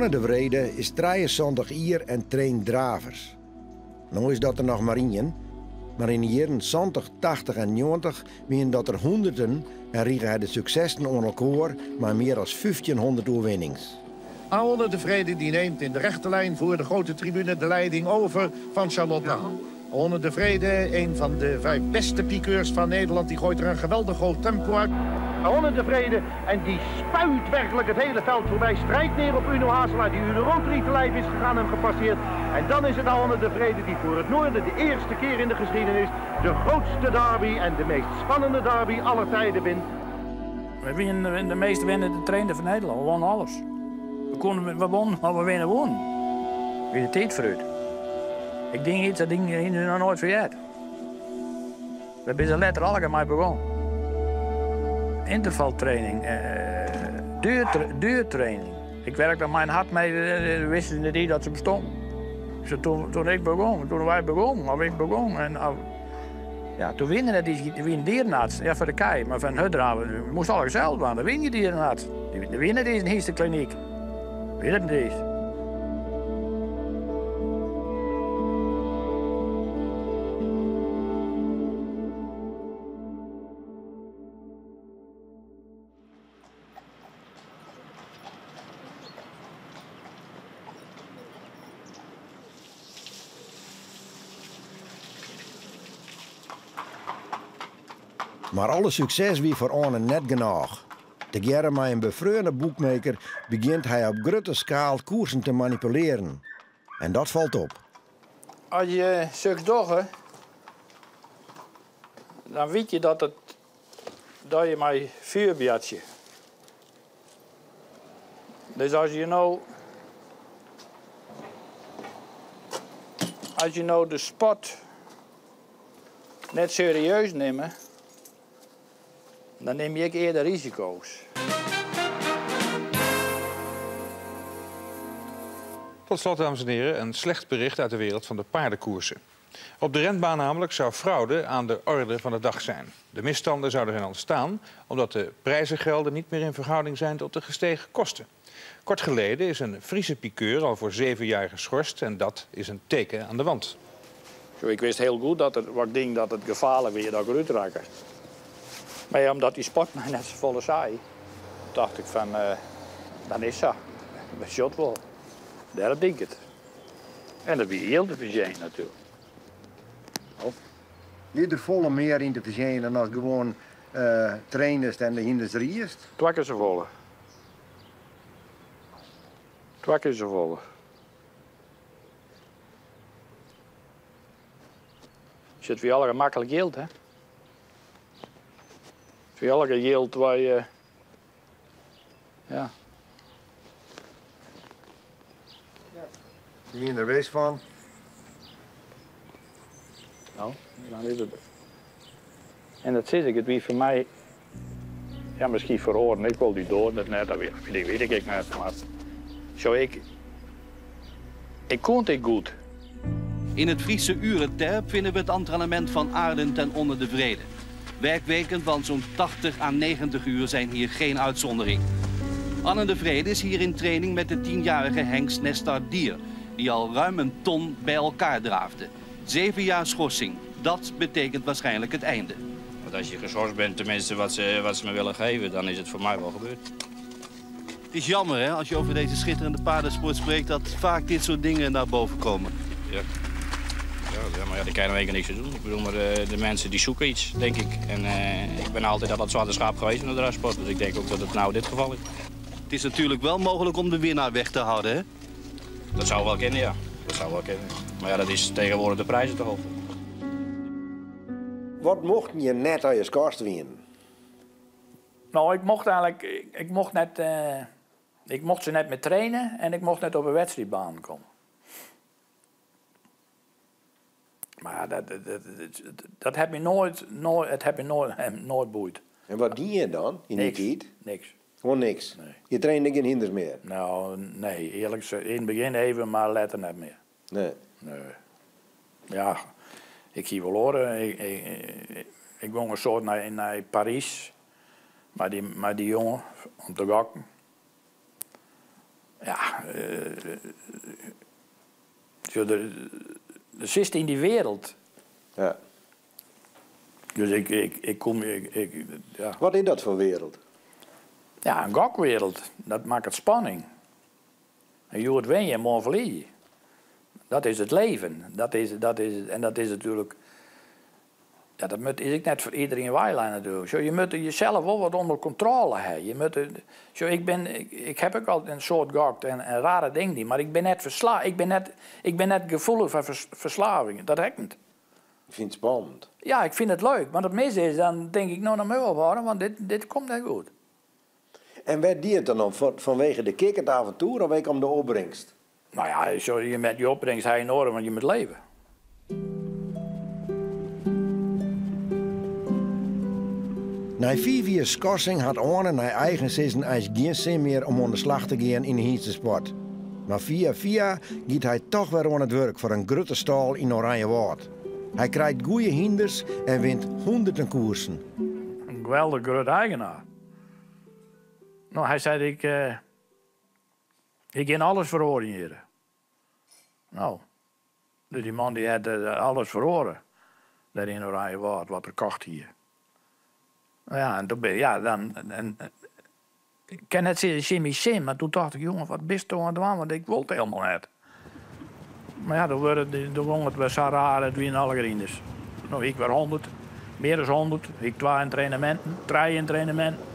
Anne de Wrede is 73 jier en traint dravers. No is dat der noch mar ien, mar yn de jierren santich, tachtich en njoggentich wiene dat der hûnderten en rige hy de suksessen oan elkoar mei mear as fyftjinhûndert oerwinnings. Aonne de Vrede die neemt in de rechte lijn voor de grote tribune de leiding over van Charlotte Lang. Aonne de Vrede, een van de vijf beste pikeurs van Nederland, die gooit er een geweldig hoog tempo uit. Aonne de Vrede en die spuit werkelijk het hele veld voorbij, strijkt neer op Uno Hazelaar die Uno Rotary te lijf is gegaan en gepasseerd. En dan is het Aonne de Vrede die voor het noorden de eerste keer in de geschiedenis de grootste derby en de meest spannende derby aller tijden wint. We wienen de meest winnende trainer van Nederland. We wonnen alles. We konden, we wonnen, maar we winnen wonnen. Wie de tijd vooruit. Ik denk iets, dat ding is nog nooit verjaard. We zijn er letterlijk allemaal mee begonnen. Intervaltraining, duurtraining. Ik werkte mijn hart mee, wisten niet dat ze bestonden. Dus toen ik begon, toen wij begonnen, of ik begon. En, of, ja, toen winnen het die, die winnen dierenarts. Ja, voor de kei, maar van Hudra, we moesten alles zelf doen. Dan win je dierenarts. Die winnen die is een eerste kliniek. Weet het niet eens. Maar alle sukses wie foar Anne net genôch. Tegearre mei in befreone boekmaker begjint hy op grutte skaal koersen te manipulearjen. En dat falt op. As je soks dogge, dan weet je dat je mei vuur boartsje. Dus als je nou de sport net serieus neemt, dan neem je eerder risico's. Tot slot, dames en heren, een slecht bericht uit de wereld van de paardenkoersen. Op de renbaan namelijk zou fraude aan de orde van de dag zijn. De misstanden zouden zijn ontstaan omdat de prijzengelden niet meer in verhouding zijn tot de gestegen kosten. Kort geleden is een Friese pikeur al voor 7 jaar geschorst en dat is een teken aan de wand. Zo, ik wist heel goed dat het, wat ik denk dat het gevaarlijk weer dat ik eruit raakte. Maar ja, omdat die sport mij net zo volle saai, dacht ik van, dan is dat. Dat shot wel. Daarop denk ik het. En dat wie heel te verzinnen natuurlijk. Oh. Je er volle meer in te verzinnen dan gewoon trainers en de hinders. Twee keer zo volle. Twee keer zo volle. Zit voor jou makkelijk geld, hè? Voor jou geld waar je, ja. Je bent er wees van. Nou, dan is het. En dat zit ik, het wie voor mij, ja, misschien verhoren, ik wil die door, dat net, dat weet ik niet, maar zo ik, ik kon het goed. In het Friese Ureterp vinden we het entrainement van Arend ten Onne de Vrede. Werkweken van zo'n 80 à 90 uur zijn hier geen uitzondering. Anne de Vrede is hier in training met de 10-jarige hengst Nestar Dier, die al ruim een ton bij elkaar draafde. 7 jaar schorsing, dat betekent waarschijnlijk het einde. Want als je geschorst bent, tenminste wat ze me willen geven, dan is het voor mij wel gebeurd. Het is jammer, hè, als je over deze schitterende paardensport spreekt, dat vaak dit soort dingen naar boven komen. Ja. Ja, maar ja, daar kan je nog één keer niks aan doen. Ik bedoel, maar de mensen die zoeken iets, denk ik. En ik ben altijd al dat zwarte schaap geweest in de drafsport, dus ik denk ook dat het nou dit geval is. Het is natuurlijk wel mogelijk om de winnaar weg te houden, hè? Dat zou wel kunnen, ja. Dat zou wel kunnen. Maar ja, dat is tegenwoordig de prijzen te hoog. Wat mocht je net aan je schorst winnen? Nou, ik mocht eigenlijk, ik, ik mocht net, ik mocht ze net meer trainen en ik mocht net op een wedstrijdbaan komen. Maar dat heb je nooit, nooit, het heb je nooit, nooit boeid. En wat deed je dan in die Niks. tijd? Niks. Gewoon niks? Nee. Je trainde geen hinders meer? Nou, nee, eerlijk gezegd, in het begin even, maar later net meer. Nee. Nee. Ja, ik zie wel horen. Ik ging een soort naar Parijs, maar die jongen, om te gokken. Ja, der sitst yn dy wereld. Ja. Dus ik, ik, ik kom. Ik, ik, ja. Wat is dat foar wereld? Ja, in gokwereld. Dat makket spanning. En hjoed winne je en moarn ferlieze je. Dat is it leven. Dat is, dat is, en dat is natuerlik. Ja, dat moat, is ek net foar iderien weilein natuerlik. Sjoch, je moatte jesels wol wat ûnder kontrôle ha. Je moatte, sjoch, ik, bin, ik, ik ha ek al in soad gokt en rare dingen dien, mar ik bin net ferslaafd. Ik bin net gefoelich foar ferslaving. Dat ha ik net. Ik fyn it spannend. Ja, ik fyn it leuk, mar it mis is, dan tink ik, no, dan moat ik ophâlde, want dit komt net goed. En wêr die it dan om? Fanwege de kick, it avontoer of ek om de opbringst? No ja, sjoch, je met dy opbringst ha je nedich, want je moatte leve. Nei 5 jier skorsing hat Oane nei eigen sizzen eins gjin sin mear om oan de slach te gean yn de hynstesport. Mar fia fia giet hy toch wer oan it wurk foar in grutte stâl yn Oranjewâld. Hy krijt goede hynders en wint hûnderten koersen. In geweldich grut eigenaar. No, hy sei, ik gean alles feroarjen hjir. No, dus dy man dy hat alles feroare dêr yn Oranjewâld, wat er kocht hie. No ja, en toen bin, ja, dan, en, ik kin net sizze tsjin myn sin, mar doe tocht ik, jonge, wat bist oan it dwaan, want ik wol it hielendal net. Mar ja, doe gong it wer sa raar, it wiene allegear hynders. No, ik wer 100, mear as 100, ik twa entraineminten, trije entraineminten.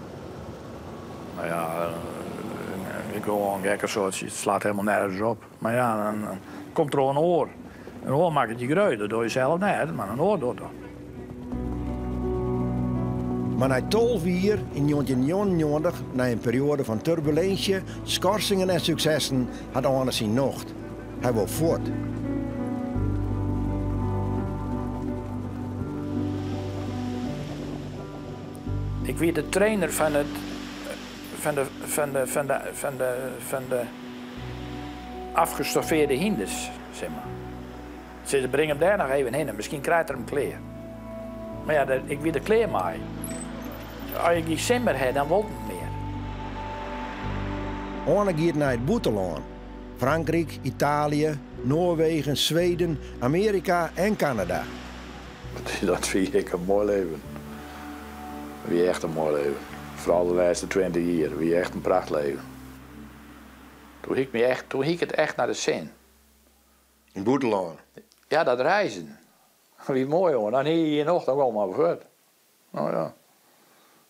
No ja, ik wol wol in gekke soartsje, it slacht hielendal nergens op. Mar ja, dan komt der in oar. In oar makket je grut, dat dogge je sels net, mar in oar docht dat. Mar nei 12 jier, yn 1999, nei in perioade fan turbulinsje, skorsingen en suksessen, hat Oane syn nocht. Hy wol fuort. Ik wie de trainer fan it fan de fan de fan de fan de fan de afgestoffeerde hynders, sis mar. Se bring him dêr noch even hinne, miskien krijt er him klear. Mar ja, ik wie der klear mei. As ik gjin sin mear ha, dan wol it net mear. Oane giet nei it bûtenlân. Frankryk, Italië, Noarwegen, Sweden, Amearika en Kanada. Dat wie ek in moai leven. Wie echt in moai leven. Foaral de lêste 20 jier. Wie echt in prachtleven. Doe hie ik my echt, doe hie ik it echt nei de sin. Yn it bûtenlân? Ja, dat reizen. Wie moai, jonge. Dan hie je noch, dan gong mar fuort. No ja.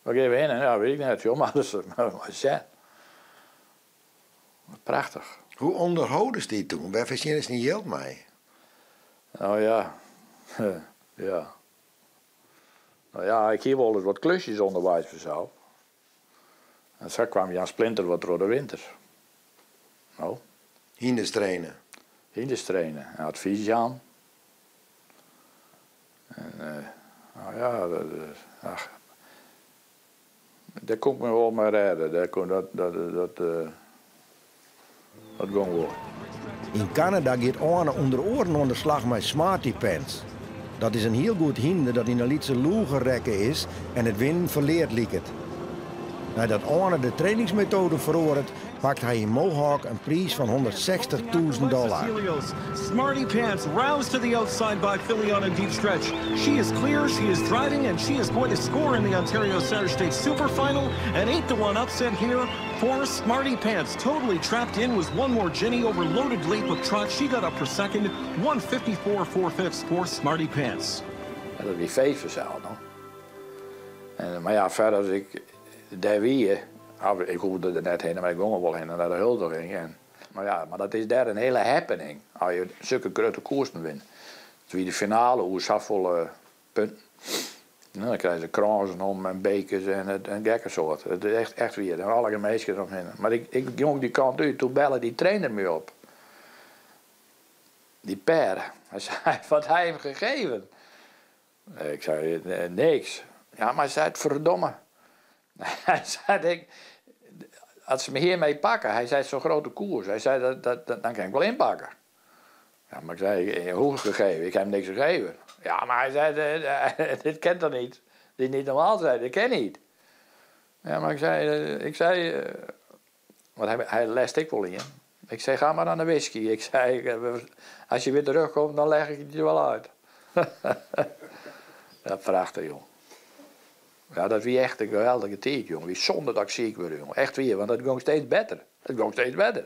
Wêr geane we hinne? Ja, wit ik net, joh. Mar dat is mar sjen. Prachtich. Hoe ûnderhâldest dy toen? Wêr fertsjinnest dyn jild mei? No ja, ja. No ja, ik hie wolris wat klusjes ûnderweis fansels. En sa kaam Jan Splinter wat troch de winter. No. Hynders traine? Hynders traine en advys jaan. En no ja, ach, dêr koe ik my wol mei rêde. Dêr koe, dat, dat, dat, dat gong wol. Yn Kanada giet Oane ûnder oaren oan de slach mei Smarty Pants. Dat is in hiel goed hynder dat yn in lytse loege rekke is en it winnen ferleard liket. Neidat Oane de trainingsmetoade feroaret, pakt hy yn Mohawk in priis fan 160.000 dollar. Smarty Pants roused to the outside by Filly on a deep stretch. She is clear, she is driving, and she is going to score in the Ontario Center State Super Final. An 8-1 upset here for Smarty Pants. Totally trapped in was One More Jenny over loaded late with trot. She got up for second. 154 4 fifths for Smarty Pants. Ja, dat wie feest fansels, no. En, mar ja, fierder as ik dêr wie, ik hoegde der net hinne, mar ik gong wol hinne nei de huldiging. En, mar ja, mar dat is dêr in hiele happening, as je sokke grutte koersen winne. It wie de finale oer safolle punten. No, dan krije se krânsen om en bekers en it in gekke soart. It is echt, echt wier. En alle minsken deromhinne. Mar ik, ik gong dy kant út, doe belle dy trainer my op. Dy Per. Hy sei, wat ha je him gegeven? Ik sei, niks. Ja, mar hy sei, ferdomme. Hy sei, ik, as se my hjirmei pakke, hy sei, sa'n grutte koers. Hy sei, dat, dan kin ik wol ynpakke. Ja, mar ik sei, hoe gegeven? Ik ha him niks gegeven. Ja, mar hy sei, dit kin toch net? Dit net normaal, sei, dit kin net. Ja, mar ik sei, ik sei, Want hy, hy lêst ek wol yn. Ik sei, ga maar aan de whisky. Ik zei, als je weer terugkomt, dan leg ik het je wel uit. Ja, prachtich, jong. Ja, dat wie echt in geweldige tiid, jong. Wie sûnde dat ik siik wurd, jong. Echt wier, want it gong steeds better. It gong steeds better.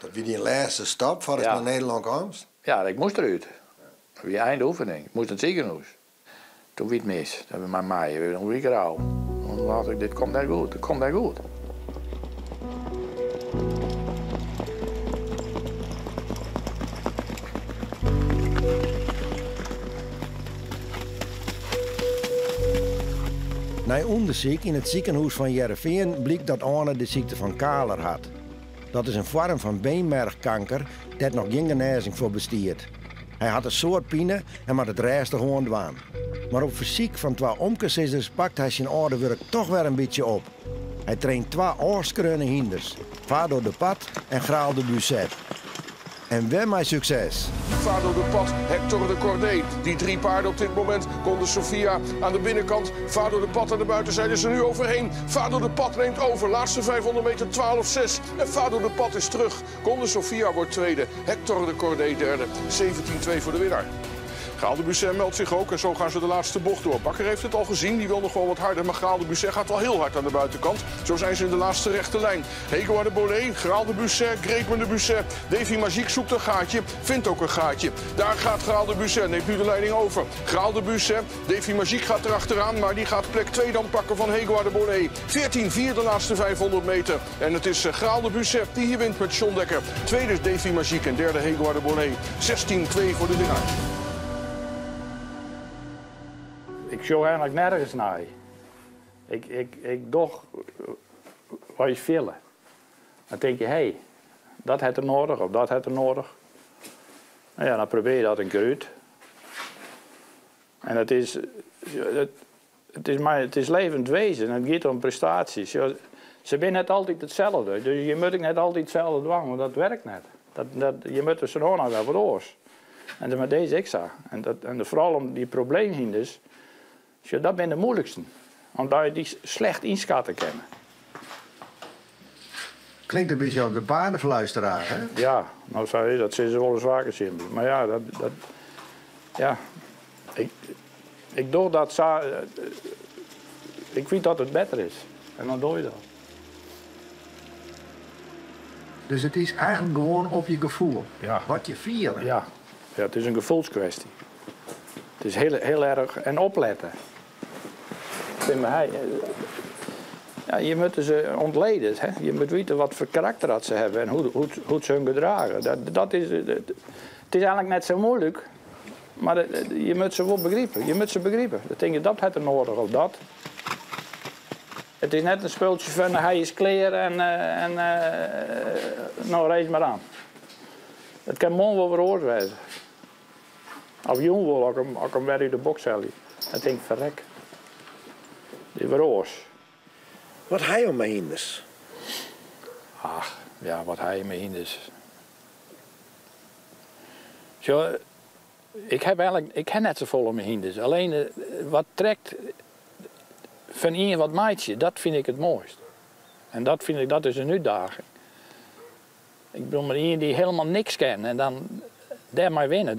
Dat wie dyn lêste stap foardat Ja. nei Nederlân kaamst? Ja, ik moast derút. Dat wie eindoefening. Ik moast nei it sikehûs. Toen wie it mis. Dat wie mei my. Toen wie ik rau. Toen dacht ik, dit komt net goed. Dit komt net goed. Nei ûndersyk yn it sikehûs fan Hearrenfean blykt dat Arne de sykte fan Kahler hat. Dat is in foarm fan beenmerchkanker dêr't noch gjin genêzing foar bestiet. Hy hat in soad pine en moat it rêstich oan dwaan. Mar op fersyk fan twa omkesizzers pakt hy syn âlde wurk dochs wer in bytsje op. Hy traint twa ôfskreaune hynders, Fado de Pad en Graal de Busset. En wer mei sukses. Fado de Pad, Hector de Cordé. Die drie paarden op dit moment. Conde Sofia aan de binnenkant. Fado de Pad aan de buitenzijde is er nu overheen. Fado de Pad neemt over. Laatste 500 meter 12-6. En Fado de Pad is terug. Conde Sofia wordt tweede. Hector de Cordé derde. 17-2 voor de winnaar. Graal de Busset meldt zich ook en zo gaan ze de laatste bocht door. Bakker heeft het al gezien, die wil nog wel wat harder. Maar Graal de Busset gaat al heel hard aan de buitenkant. Zo zijn ze in de laatste rechte lijn. Hego de Bolé, Graal de Busset, Greatman de Busset. Davy Magiek zoekt een gaatje, vindt ook een gaatje. Daar gaat Graal de Busset, neemt nu de leiding over. Graal de Busset, Davy Magiek gaat erachteraan, maar die gaat plek 2 dan pakken van Hego de Bolé. 14-4 de laatste 500 meter. En het is Graal de Busset die hier wint met John Dekker. Tweede is Davy Magiek en derde Hego de Bolé. 16-2 voor de winnaar. Ik sjoch eigenlik nergens nei. Ik doch wat je fiele. Dan tink je, hé, hey, dat hat er nedich of dat hat er nedich. Nou ja, dan probearje dat in kear út. En het is levend wezen, it giet om prestaasjes. Se binne net altyd itselde, dus je moatte ek net altyd itselde dwaan, want dat wurket net. Je moatte se noch wer wat oars. En dat mei dizze ek sa. En foaral om dy probleemhynders, sjoch, dat binne de muoiliksten. Omdat je dy slecht ynskatte kinne. Klinkt in bytsje as de paardenfluisteraar, hè? Ja, nou sei je, dat sizze se wolris faker tsjin my. Mar ja, dat, ja, ik doch dat sa, ik fyn dat it better is. En dan doch je dat. Dus it is eigenlik gewoan op je gefoel. Ja. Wat je fielt. Ja. Ja, it is in gefoelskwestje. It is hiel, hiel erch en oplette. Ja, je moet ze ontleden. Hè? Je moet weten wat voor karakter dat ze hebben en hoe ze hun gedragen. Het is eigenlik net sa muoilik, mar je moat se wol begripe. Je moat se begripe. Dan tink je, dat hat er nedich of dat. It is net in spultsje fan hy is klear en nou race mar oan. It kin moarn wol wer oars wêze. Of jûn wol, as ik him wer út de boks helje. Dan tink ik, ferrek. Dy wer oars. Wat ha jo mei hynders? Ach, ja, wat ha je mei hynders? Sjoch, ik ha eigenlik, ik ha net safolle mei hynders. Allinnich wat trekt fan ien wat meitsje, dat fyn ik it moaist. En dat fyn ik, dat is in útdaging. Ik bedoel, mar ien dy't hielendal niks ken en dan dêrmei winne,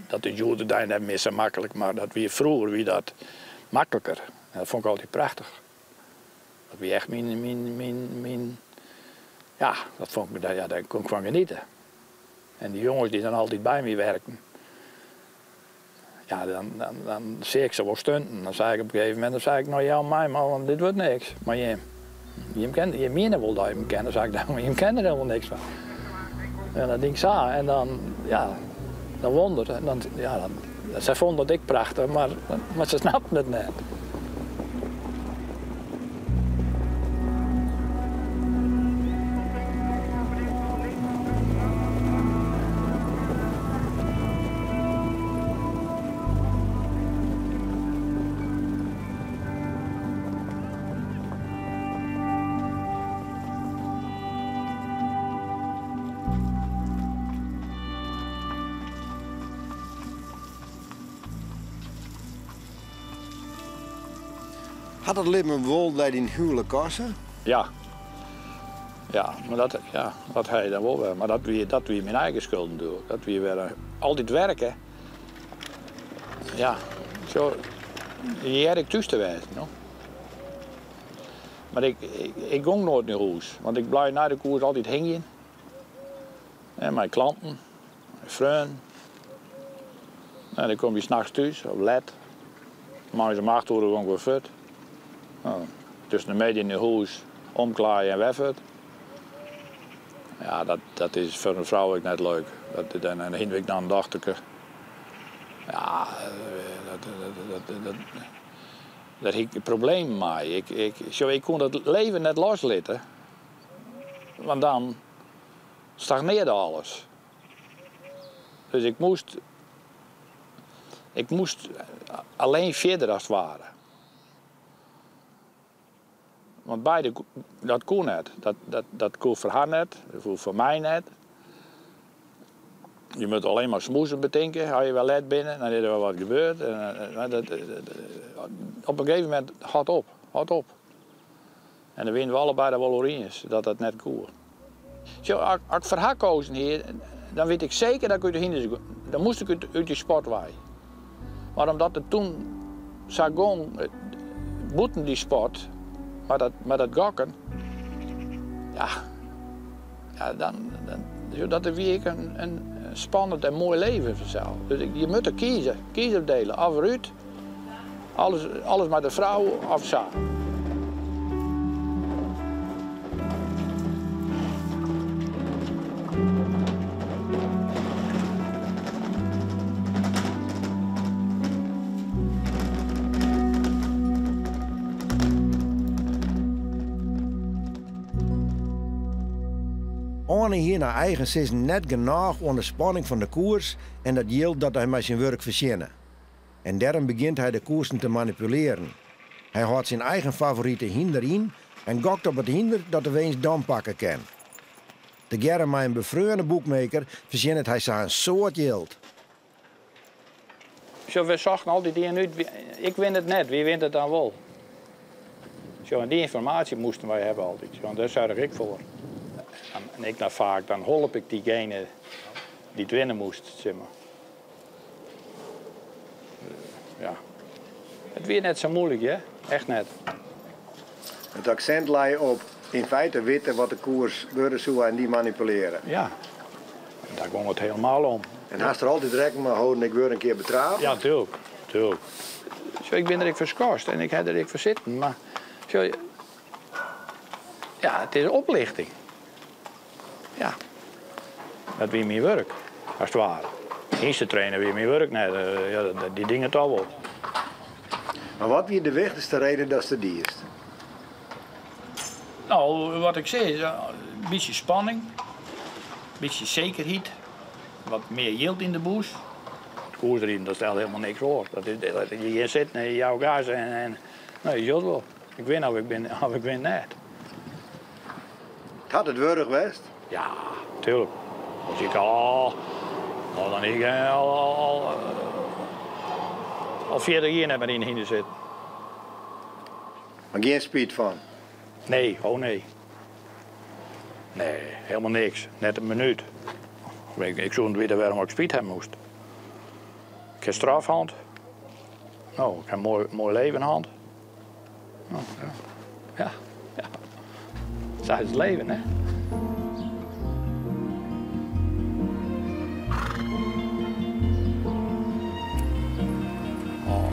dat is hjoed-de-dei net mear sa maklik, mar dat wie froeger wie dat makliker. En dat fûn ik altyd prachtich. Dat wie echt myn, ja, dat fûn ik, ja, dêr koe ik fan genietsje. En dy jonges dy't dan altyd by my wurken, ja, dan seach ik se wol stunten. Dan sei ik op in gegeven momint, dan sei ik, nou jou my mar, want dit wurdt niks. Mar jim miene wol dat jim kenne, sei ik dan, mar jim kenne der hielendal niks fan. En dan tink ik sa, en dan, ja, dan wûnder. En dan, ja, dan, sy fûnen dat ek prachtich, mar se snapten it net. Hat it libben wol by dyn houlik koste? Ja. Ja, mar dat, ja, dat ha je dan wol wer. Mar dat wie, dat wie myn eigen skuld natuerlik. Dat wie wer altyd werke. Ja, sjo, je hearre ek thús te wêzen, no. Mar ik, ik, ik gong noait nei hûs, want ik bleau nei de koers altyd hingjen. En mei klanten, mei freonen. En dan kom je nachts thús, of let. Moarns om 8 oere gong ik wer fuort. No, tusken de middei yn 'e hûs omklaaie en wer fuort. Ja, dat, dat is foar in frou ek net leuk. Dat, en dan hiene we ek noch in dochterke. Ja, dat, dat, dat, dat, dêr hie ik problemen mei. Ik, ik, sjo, ik koe dat leven net loslitte. Want dan stagnearde alles. Dus ik moast, ik moast alleen fierder as it ware. Want beide, dat koe net. Dat, dat, dat koe foar har net, dat koe foar my net. Je moatte allinne mar smoezen betinke as je wer let binne, dan is der wer wat gebeurd. En, dat, op in gegeven momint hâldt op, hâldt op. En dan wiene we allebei der wol oer iens dat dat net koe. Sjoch, as ik foar har kozen hie, dan wit ik seker dat ik út de hynders, dan moast ik út, út dy sport wei. Mar omdat it toen sa gong, bûten dy sport, mei dat, mei dat gokken, ja, ja dan, dan, dat wie ek in, in spannend en moai leven fansels. Dus ik, je moatte kieze, kieze of dele, of derút, alles, alles mei de frou of sa. Oane hie nei eigen sizzen net genôch oan de spanning fan de koers en dat jild dat hy mei syn wurk fertsjinne. En dêrom begjint hy de koersen te manipulearen. Hy hâldt syn eigen favorite hynder yn en gokt op it hynder dat de winst dan pakke kin. Tegearre mei in befreone bookmaker fertsjinnet hy sa in soad jild. Sjoch, we sochten altyd ien út, ik win it net, wie wint it dan wol? Sjoch, en dy ynformaasje moasten wy hawwe altyd, want dêr soarge ik foar. En ik dan faak, dan holp ik diegene dy't winne moast, sis mar. Ja. It wie net sa muoilik, hear. Echt net. It aksint lei op yn feite witte wat de koers wurde soe en dy manipuleare. Ja, dêr gong it helemaal om. En hast der altyd rekken mei holden, ik wurd in kear betrape? Ja, tuurlijk, tuurlijk. Sjoch, ik bin der ek foar skorst en ik ha der ek foar sitten, mar sjoch, ja, it is oplichting. Ja, dat wie myn wurk, as it ware. Hynstetrainer wie myn wurk net, ja, dy dingen toch wol. Mar wat wie de wichtichste reden datst it diest? No, wat ik sis, in bytsje spanning, in bytsje sekerheid, wat mear jild yn de bûs. It koersriden, dat stelt helemaal niks foar. Dat is, je gean sitten en je jouwe gas en, en no, je sjocht wol. Ik win of ik, bin, of ik win net. Hat it wurdich west? Ja, tuurlijk. As ik al, al dan ik al, al, al, al 40 jier net mear yn 'e hynder sit. Mar gjin spyt fan? Nee, oh nee. Nee, helemaal niks. Net in minút. Ik, ik soe net witte wêrom ik spyt hawwe moast. Ik ha straf hân. No, ik ha in moai, moai leven hân. No, ja. Ja, ja. Sa is it leven, hè? Oh,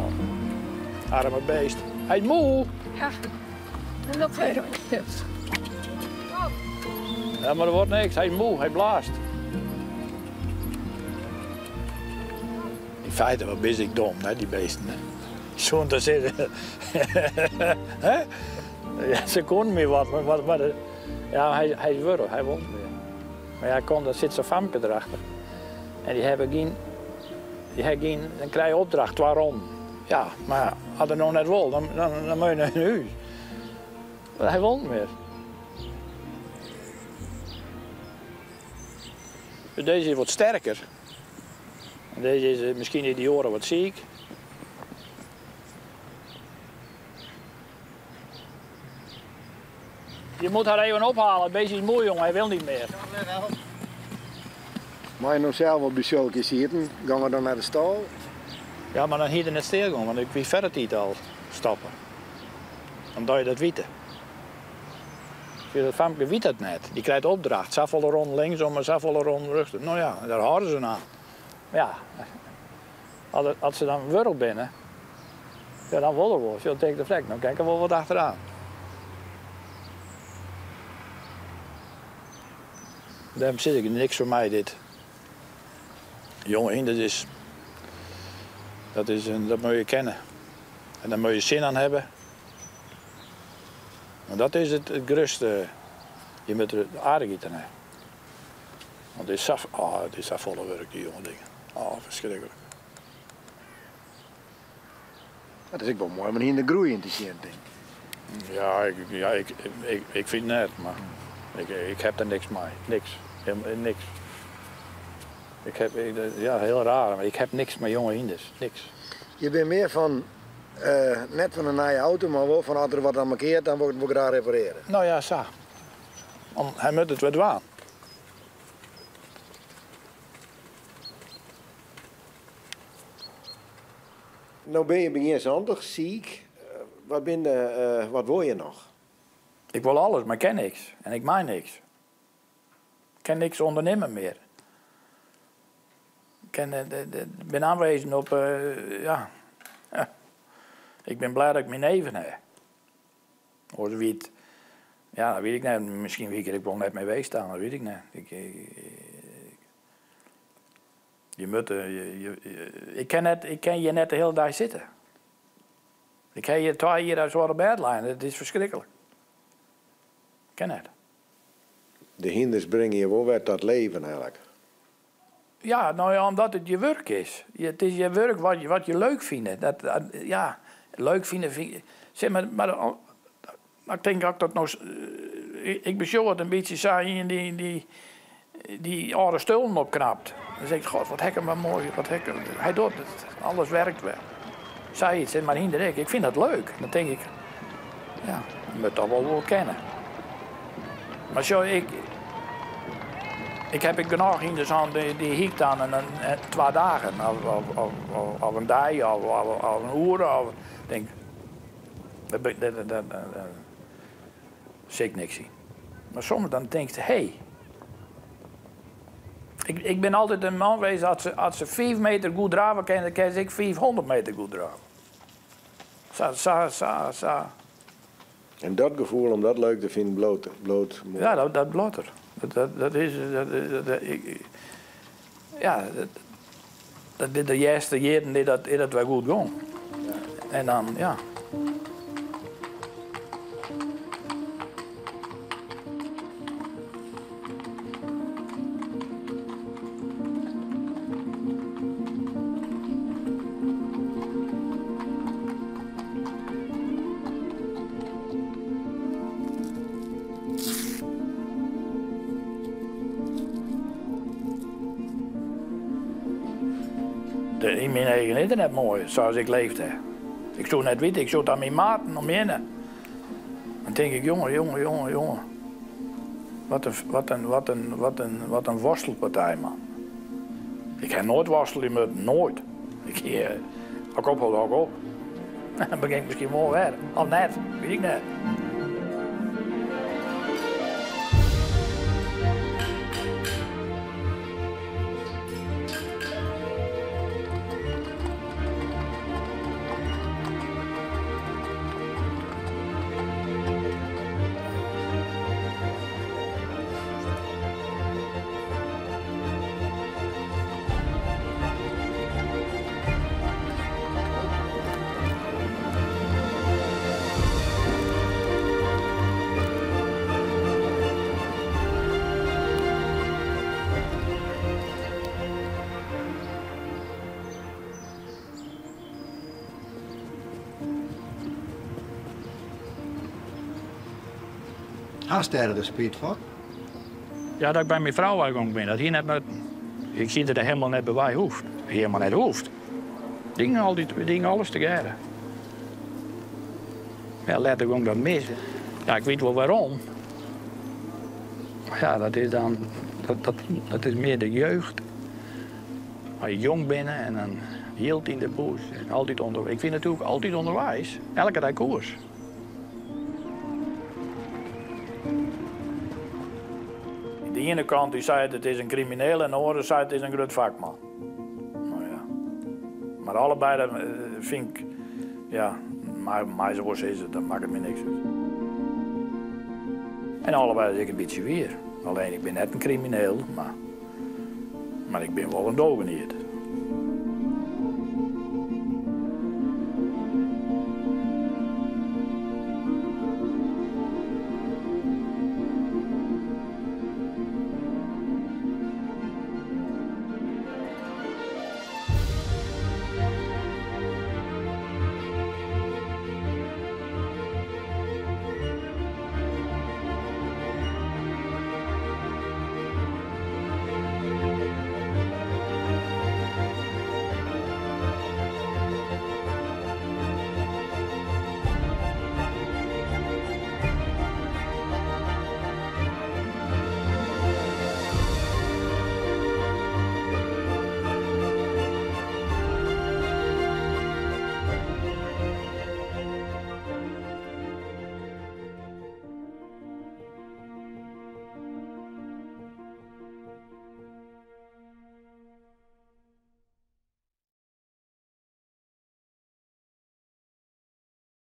arme beest. Hy is moe. Ja, en dat weet ik. Ja, mar der wurdt niks. Hy is moe, hy blaast. Yn feite, wat bin ik dom, hè, dy beesten. Hè. Soene te sizzen. Hè? Ja, se koenen my wat, mar, mar, mar ja, hy, hy is wurch, hy wol net mear. Mar ja, kom, der sit sa'n famke derachter. En dy hawwe gjin, dy hawwe gjin, dan krije je opdracht twa ronden. Ja, mar as er no net wol, dan, dan, dan moat je nei hûs. Mar hy wol net mear. Dizze is wat sterker. En dizze is miskien is dy oare wat siik. Je moet haar even ophalen. Het beestje is moe, jongen. Hij wil niet meer. Mei je no sels op de sulky sitten, gaan we dan nei de stâl? Ja, mar dan hie er net stil gien, want ik wie foar de tiid al stoppe. Omdat je dat witte. Dat famke wit dat net. Dy krijt opdracht. Safolle ronden linksom en safolle ronden rjochtsom. No ja, dêr hâlde se oan. Ja, as se dan wurch binne, ja, dan wol er wol. Sjoch, tink de frek, no kin ik der wol wat achteraan. Dêrom sis ik, niks foar my dit. Jonge hynders is, dat is in, dat moatte je kenne. En dêr moatte je sin oan hawwe. Want dat is it, it grutste. Je moatte der aardichheid oan hawwe. Want it is sa, oh, it is safolle wurk, dy jonge dingen. Oh, ferskriklik. Dat is ek wol moai om in hynder groeien te sjen, tink ik. Ja, ik, ja, ik, ik, ik fyn it net, mar ik, ik ha der niks mei. Niks. Helemaal niks. Ik ha, ja, hiel raar, mar ik ha niks mei jonge hynders. Niks. Je binne mear fan, net fan in nije auto, mar wol fan as der wat oan mankearret, dan wol ik it wol graach reparearje. No ja, sa. Om, hy moat it wer dwaan. No binne je begjin 70, siik. Wat bin de, wat wol je noch? Ik wol alles, mar ik kin niks. En ik mei niks. Ik kin niks ûndernimme mear. Ik kin, bin oanwiisd op, ja. Ik bin bliid dat ik myn neven ha. Oars wie it, ja, dat wit ik net. Miskien wie ik der ek wol net mei west dan, dat wit ik net. Ik, je moatte, je, ik kin net, ik kin hjir net de hiele dei sitte. Ik ha hjir twa jier as op bêd lein, it is ferskriklik. Ik kin net. De hynders bringe je wol wer ta leven eigenlik. Ja, no ja, omdat it je wurk is. It is je wurk wat je leuk fine. Dat, ja, leuk fine, sis mar, mar, mar ik tink ek dat no, ik besjoch it in bytsje sa ien dy't dy âlde stuollen opknapt. Dan sis ik, god, wat hekken mar moai, wat hekken. Hy docht it, alles werkt wer. Sayts, mar hynder ek. Ik fyn dat leuk. Dan tink ik, ja, je moat dat wol wol kenne. Mar sjoch, ik, ik ha ek genôch hynders hân dy hie ik dan in, twa dagen of, of, of, of in dei of, of, of in oere. Of, tink, dat, dat, dat, dat, dat sil ik niks yn. Mar soms dan tinkst, hé. Ik, ik bin altyd in man west, as se 5 meter goed drave kinne, dan kinne se ek 500 meter goed drave. Sa, sa, sa, sa. En dat gefoel om dat leuk te finen, bliuwt moai. Ja, dat bliuwt der. Dat, dat, dat is. Dat, dat, ik, ja, dat, dat dit de earste jierren is dat wer goed gong. En dan, ja. Yn myn eagen is it net moai sa as ik leefd ha. Ik soe net witte, ik soe it oan myn maten om my hinne. Dan tink ik, jonge, jonge, jonge, jonge. Wat in, wat in, wat in, wat in, wat in worstelpartij, man. Ik ha noait worstelje moatten, noait. Ik hie, as ik ophold, hâld ik op. Dan begjin ik miskien moarn wer. Of net, wit ik net. Hast dêr de spyt fan? Ja, dat ik by myn frou weigong bin, dat hie net moatten. Ik hie der hielendal net by wei hoefd. Hie hielendal net hoefd. Dingen altyd, we dienen alles tegearre. Ja, letter gong dat mis. Ja, ik wit wol wêrom. Mar ja, dat is dan, dat, dat, dat is mear de jeugd. As je jong binne en dan jild yn de bûs en altyd ûnder, ik wie natuerlik altyd ûnderweis, elke dei koers. De iene kant dy seit it is in krimineel en de oare seit it is in grut fakman. No ja. Mar allebeide eh, fyn ik, ja, mei se wol sizze, dat makket my niks út. En allebeide is ek in bytsje wier. Allinne ik bin net in krimineel, mar, mar ik bin wol in dogeniet.